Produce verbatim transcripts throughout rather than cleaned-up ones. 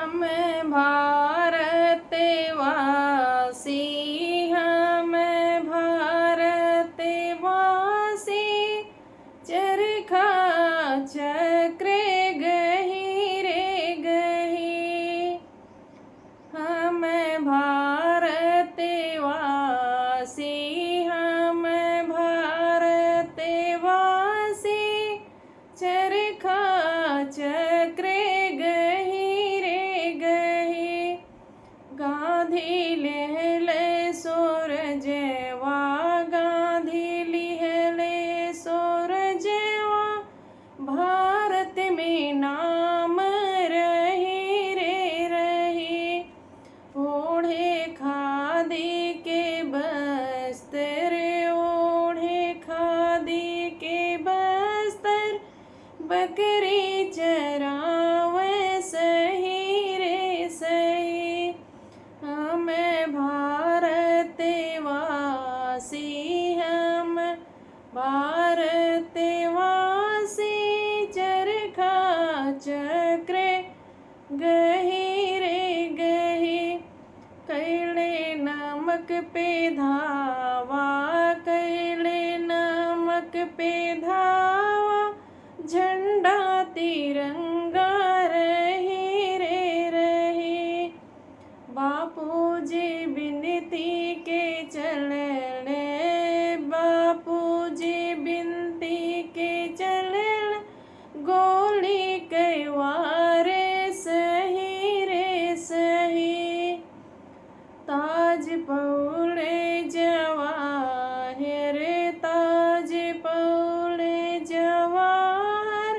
हम भारतवासी, हम भारतवासी, चरखा चक्र गही रे गही। हम भारतवासी, हम भारतवासी, चरखा चक्र गही रे गही। गाँधी लिहले सूरजवा, गाँधी लिहले सूरजवा, भारत में नाम रही रे रही। ओढ़े खादी के बस्तर, ओढ़े खादी के बस्तर, बकरी चरावे सही रे सही। हम भारतवासी, हम भारतवासी, चरखा चक्र गही रे गही। कैले नमक पे धावा, कैले नमक पे धावा, झंडा तिरंगा रही रे रही। बापूजी बिनती के चलले, बापूजी बिनती के चलले, गोली कई वार सही रे सही। ताज पौले जवाहर, ताज पौले जवाहर,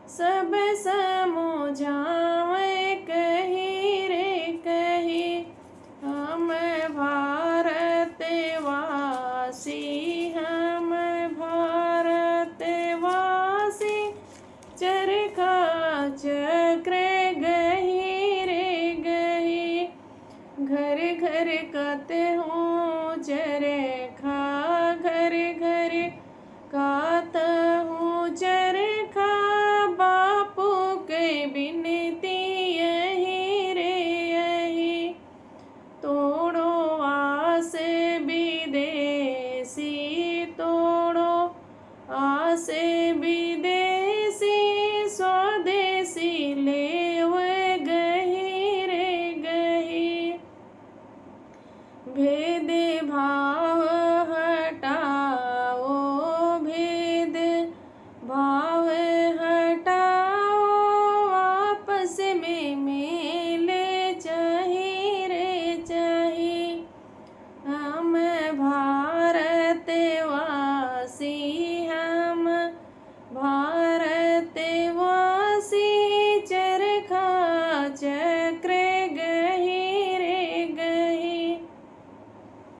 सब समुझावे कही रे कही। हम भारतवासी, हम भारतवासी, चरखा चक्र गही रे गही। घर घर कातहूँ चरखा, घर घर कातहूँ चरखा, बापू के बिनती यही रे यही। तोड़ो आस विदेशी, तोड़ो आस विदेशी, स्वदेशी लेव गही रे गही। भेद भाव हटाओ, भेद भाव हटाओ, आपस में मेल चाही रे चाही। हम भारतवासी, हम भारत